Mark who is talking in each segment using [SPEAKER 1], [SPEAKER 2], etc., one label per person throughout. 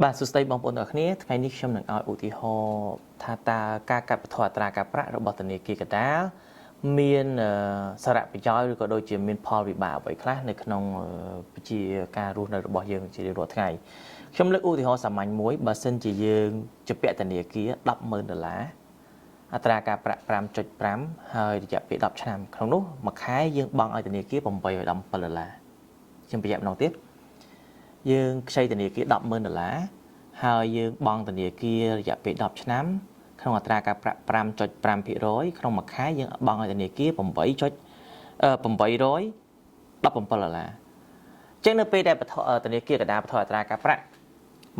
[SPEAKER 1] បាទសួស្តីបងប្អូនទាំងអស់គ្នាថ្ងៃនេះខ្ញុំនឹងឲ្យឧទាហរណ៍ថាតើការកាត់បន្ថយអត្រាការប្រាក់របស់ធនាគារកណ្ដាលមានសារៈប្រយោជន៍ឬក៏ដូចជាមានផលវិបាកអ្វីខ្លះនៅក្នុងប្រជាការរស់នៅរបស់យើងជារៀងរាល់ថ្ងៃខ្ញុំលើកឧទាហរណ៍សាមញ្ញមួយបើសិនជាយើងជំពាក់ធនាគារ100000ដុល្លារអត្រាការប្រាក់5.5ហើយរយៈពេល10ឆ្នាំក្នុងនោះមួយខែយើងបង់ឲ្យធនាគារ817ដុល្លារខ្ញុំបញ្ជាក់ម្ដងទៀតយើងខ្ចីធនាគារ100000ដុល្លារហើយយើងបង់ធនាគាររយៈពេល10ឆ្នាំក្នុងអត្រាការប្រាក់5.5%ក្នុងមួយខែយើងបង់ឲ្យធនាគារ8.817ដុល្លារអញ្ចឹងនៅពេលដែលធនាគារកណ្ដាលបន្ថយអត្រាការប្រាក់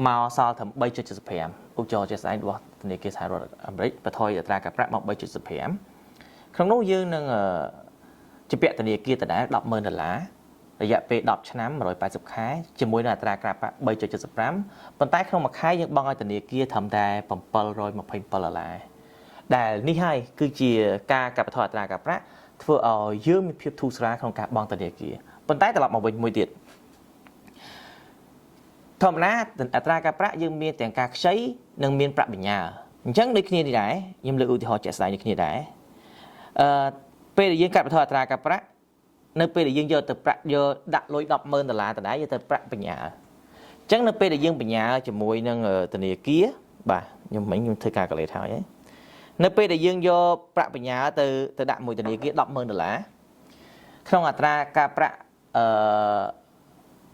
[SPEAKER 1] មកសល់ត្រឹម3.75ឧទាហរណ៍ជាក់ស្ដែងរបស់ធនាគារសហរដ្ឋអាមេរិកបន្ថយអត្រាការប្រាក់មក3.75ក្នុងនោះយើងនឹងជំពាក់ធនាគារដដែល100000ដុល្លាររយៈពេល10ឆ្នាំ180ខែជាមួយនឹងអត្រាការប្រាក់3.75ប៉ុន្តែក្នុងមួយខែយើងបង់ឲ្យធនាគារត្រឹមតែ727ដុល្លារដែលនេះហើយគឺជាការកាត់បន្ថយអត្រាការប្រាក់ធ្វើឲ្យយើងមានភាពធូរស្រាលក្នុងការបង់ធនាគារប៉ុន្តែត្រឡប់មកវិញមួយទៀតធម្មតាអត្រាការប្រាក់យើងមានទាំងការខ្ចីនិងមានប្រាក់បញ្ញើអញ្ចឹងដូចគ្នានេះដែរខ្ញុំលើកឧទាហរណ៍ជាក់ស្ដែងដូចគ្នាដែរអឺពេលដែលយើងកាត់បន្ថយអត្រាការប្រាក់នៅពេលដែលយើងយកទៅប្រាក់យកដាក់លុយ100000ដុល្លារដដែលយកទៅប្រាក់បញ្ញើអញ្ចឹងនៅពេលដែលយើងបញ្ញើជាមួយនឹងធនាគារបាទខ្ញុំមិញខ្ញុំធ្វើការកលេសហើយនៅពេលដែលយើងយកប្រាក់បញ្ញើទៅទៅដាក់មួយធនាគារ100000ដុល្លារក្នុងអត្រាការប្រាក់អឺ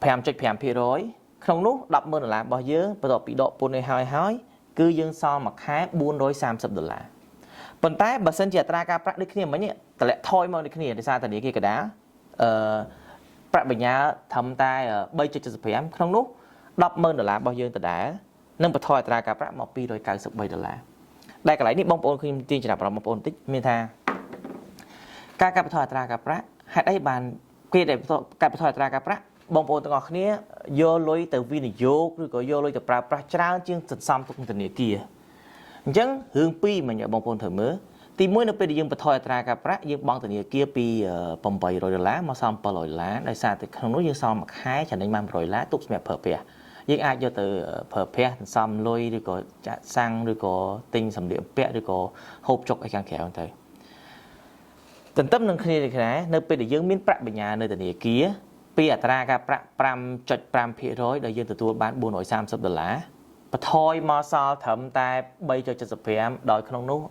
[SPEAKER 1] 5.5%ក្នុងនោះ100000ដុល្លាររបស់យើងបន្ទាប់ពីដកពន្ធនេះហើយហើយគឺយើងសល់មួយខែ430ដុល្លារប៉ុន្តែបើសិនជាអត្រាការប្រាក់ដូចគ្នាមិញតម្លាក់ថយមកដូចគ្នាដោយសារធនាគារកណ្ដាលអឺប្រាក់បញ្ញើត្រឹមតែ3.75ក្នុងនោះ100000ដុល្លាររបស់យើងដដែលនឹងបន្ថយអត្រាការប្រាក់មក293ដុល្លារដែលកន្លែងនេះបងប្អូនខ្ញុំទាញចំណាប់អារម្មណ៍បងប្អូនបន្តិចមានថាការកាត់បន្ថយអត្រាការប្រាក់ហេតុអីបានគេដែលកាត់បន្ថយអត្រាការប្រាក់បងប្អូនទាំងអស់គ្នាយកលុយទៅវិនិយោគឬក៏យកលុយទៅប្រើប្រាស់ច្រើនជាងសន្សំទុកក្នុងធនាគារអញ្ចឹងរឿងពីរមិញបងប្អូនត្រូវមើលទី1នៅពេលដែលយើងបន្ថយអត្រាការប្រាក់យើងបង់ធនាគារពី800ដុល្លារមកសល់700ដុល្លារដោយសារតែក្នុងនោះយើងសល់មួយខែចំណេញបាន100ដុល្លារទុកសម្រាប់ប្រើប្រាស់យើងអាចយកទៅប្រើប្រាស់សន្សំលុយឬក៏ចាក់សាំងឬក៏ទិញសម្លៀកបំពាក់ឬក៏ហូបចុកអីខាងក្រៅទៅទន្ទឹមនឹងគ្នានេះដែរនៅពេលដែលយើងមានប្រាក់បញ្ញើនៅធនាគារពីអត្រាការប្រាក់5.5%ដែលយើងទទួលបាន430ដុល្លារបន្ថយមកសល់ត្រឹមតែ3.75ដោយក្នុងនោះ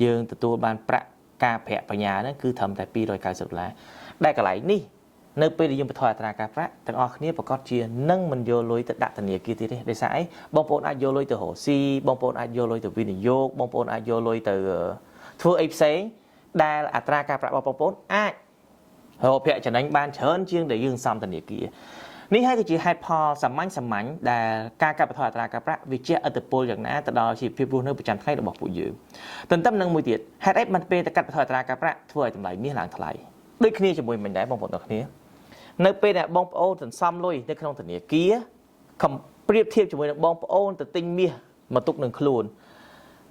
[SPEAKER 1] យើងទទួលបានប្រាក់ការប្រាក់បញ្ញើហ្នឹងគឺត្រឹមតែ290ដុល្លារដែលកន្លែងនេះនៅពេលដែលយើងបន្ថយអត្រាការប្រាក់ទាំងអស់គ្នាប្រកាសជានឹងមិនយកលុយទៅដាក់ធនាគារទៀតទេដោយសារអីបងប្អូនអាចយកលុយទៅរកស៊ីបងប្អូនអាចយកលុយទៅវិនិយោគបងប្អូនអាចយកលុយទៅធ្វើអីផ្សេងដែលអត្រាការប្រាក់របស់បងប្អូនអាចរកប្រាក់ចំណេញបានច្រើនជាងដែលយើងសំធនាគារនេះហើយគឺជាហេតុផលសាមញ្ញសាមញ្ញដែលការកាត់បន្ថយអត្រាការប្រាក់វាជះឥទ្ធិពលយ៉ាងណាទៅដល់ជីវភាពរស់នៅប្រចាំថ្ងៃរបស់ពួកយើងទន្ទឹមនឹងមួយទៀតហេតុអីបានពេលទៅកាត់បន្ថយអត្រាការប្រាក់ធ្វើឲ្យតម្លៃមាសឡើងថ្លៃដូចគ្នាជាមួយមិញដែរបងប្អូនទាំងគ្នានៅពេលដែលបងប្អូនសន្សំលុយនៅក្នុងធនាគារខំប្រៀបធៀបជាមួយនឹងបងប្អូនទៅទិញមាសមកទុកនឹងខ្លួន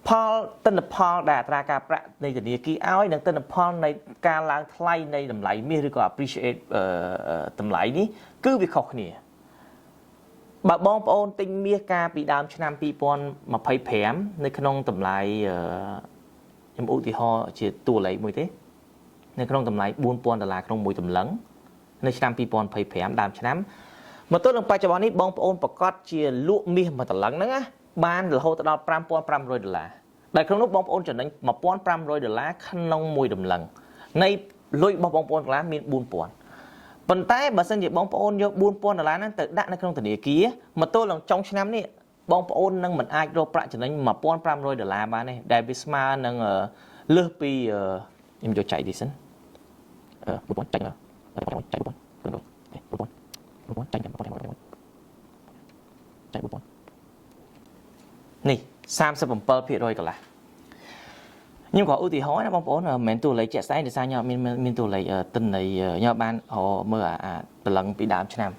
[SPEAKER 1] ផលទិន្នផលដែលអត្រាការប្រាក់នៃធនាគារឲ្យនិងទិន្នផលនៃការឡើងថ្លៃនៃតម្លៃមាសឬក៏ appreciate តម្លៃនេះគឺវាខុសគ្នាបើបងប្អូនទិញមាសកាលពីដើមឆ្នាំ2025នៅក្នុងតម្លៃខ្ញុំឧទាហរណ៍ជាតួលេខមួយទេនៅក្នុងតម្លៃ4000ដុល្លារក្នុងមួយតម្លឹងនៅឆ្នាំ2025ដើមឆ្នាំមកទល់នឹងបច្ចុប្បន្ននេះបងប្អូនប្រកាសជាលក់មាសមួយតម្លឹងហ្នឹងណាបានរហូតដល់5500ដុល្លារដែលក្នុងនោះបងប្អូនចំណេញ1500ដុល្លារក្នុងមួយតម្លឹងនៃលុយរបស់បងប្អូនកន្លះមាន4000ប៉ុន្តែបើសិនជាបងប្អូនយក4000ដុល្លារហ្នឹងទៅដាក់នៅក្នុងធនាគារមកទល់នឹងចុងឆ្នាំនេះបងប្អូននឹងមិនអាចរកប្រាក់ចំណេញ1500ដុល្លារបានទេដែលវាស្មើនឹងលើសពីខ្ញុំយកចែកទីសិន4000ចែក4000ចែក4000 4000 4000ចែក4000ចែក4000នេះ37%កន្លះខ្ញុំក៏ឧទាហរណ៍ណាបងប្អូនមិនមែនតួលេខជាក់ស្ដែងដោយសារខ្ញុំអត់មានមានតួលេខទិន្នន័យខ្ញុំបានមើលអាតម្លឹងពីដើមឆ្នាំ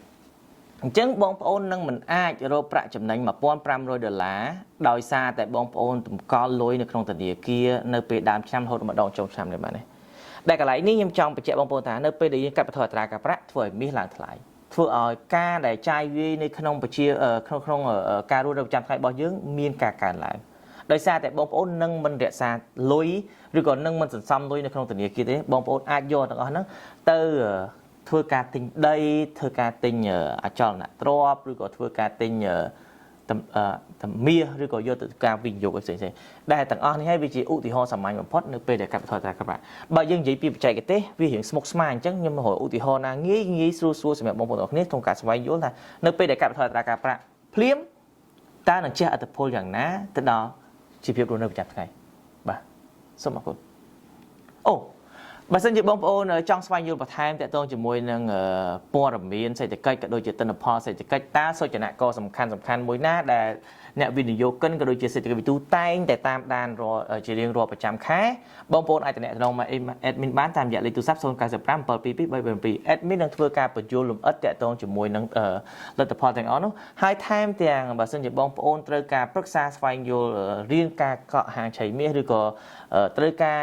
[SPEAKER 1] អញ្ចឹងបងប្អូននឹងមិនអាចរកប្រាក់ចំណេញ1500ដុល្លារដោយសារតែបងប្អូនតម្កល់លុយនៅក្នុងធនាគារនៅពេលដើមឆ្នាំរហូតម្ដងចុងឆ្នាំនេះបាទនេះដែលកន្លែងនេះខ្ញុំចង់បញ្ជាក់បងប្អូនថានៅពេលដែលយើងកាត់បន្ថយអត្រាការប្រាក់ធ្វើឲ្យមាសឡើងថ្លៃ ធ្វើឲ្យការដែលចាយវាយនៅក្នុងប្រជាក្នុងក្នុងការរស់នៅប្រចាំថ្ងៃរបស់យើងមានការកើនឡើងដោយសារតែបងប្អូននឹងមិនរក្សាលុយឬក៏នឹងមិនសន្សំលុយនៅក្នុងធនាគារទេបងប្អូនអាចយកទាំងអស់ហ្នឹងទៅធ្វើការទិញដីធ្វើការទិញអចលនទ្រព្យឬក៏ធ្វើការទិញតមាសឬក៏យកទៅការវិនិយោគផ្សេងៗដែលទាំងអស់នេះហើយវាជាឧទាហរណ៍សាមញ្ញបំផុតនៅពេលដែលកាត់បន្ថយអត្រាការប្រាក់បើយើងនិយាយពីបច្ចេកទេសវារៀងស្មុគស្មាញអញ្ចឹងខ្ញុំរកឧទាហរណ៍ណាងាយងាយស្រួលស្រួលសម្រាប់បងប្អូនទាំងអស់គ្នាក្នុងការស្វែងយល់ថានៅពេលដែលកាត់បន្ថយអត្រាការប្រាក់ភ្លាមតើនឹងជះឥទ្ធិពលយ៉ាងណាទៅដល់ជីវភាពរស់នៅប្រចាំថ្ងៃបាទសូមអរគុណអូបើសិនជាបងប្អូនចង់ស្វែងយល់បន្ថែមទាក់ទងជាមួយនឹងព័ត៌មានសេដ្ឋកិច្ចក៏ដូចជាទិន្នផលសេដ្ឋកិច្ចតើសូចនាករសំខាន់សំខាន់មួយណាដែលអ្នកវិនិយោគិនក៏ដូចជាសេដ្ឋកិច្ចវិទូតែងតែតាមដានរាល់ជារៀងរាល់ប្រចាំខែបងប្អូនអាចទំនាក់ទំនងមក admin បានតាមរយៈលេខទូរស័ព្ទ095 722 372 admin នឹងធ្វើការពន្យល់លម្អិតទាក់ទងជាមួយនឹងលទ្ធផលទាំងអស់នោះហើយថែមទាំងបើសិនជាបងប្អូនត្រូវការប្រឹក្សាស្វែងយល់រៀនការកក់ហាងឆីមាសឬក៏ត្រូវការ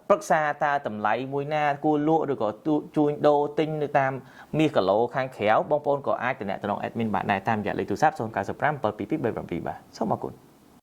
[SPEAKER 1] ប្រឹក្សាតើតម្លៃមួយណាគួរលក់ឬក៏ជួញដូរទិញនៅតាមមាសគីឡូខាងក្រៅបងប្អូនក៏អាចទំនាក់ទំនង admin បានដែរតាមរយៈលេខទូរស័ព្ទ095 722 37បាទសូមអរគុណ។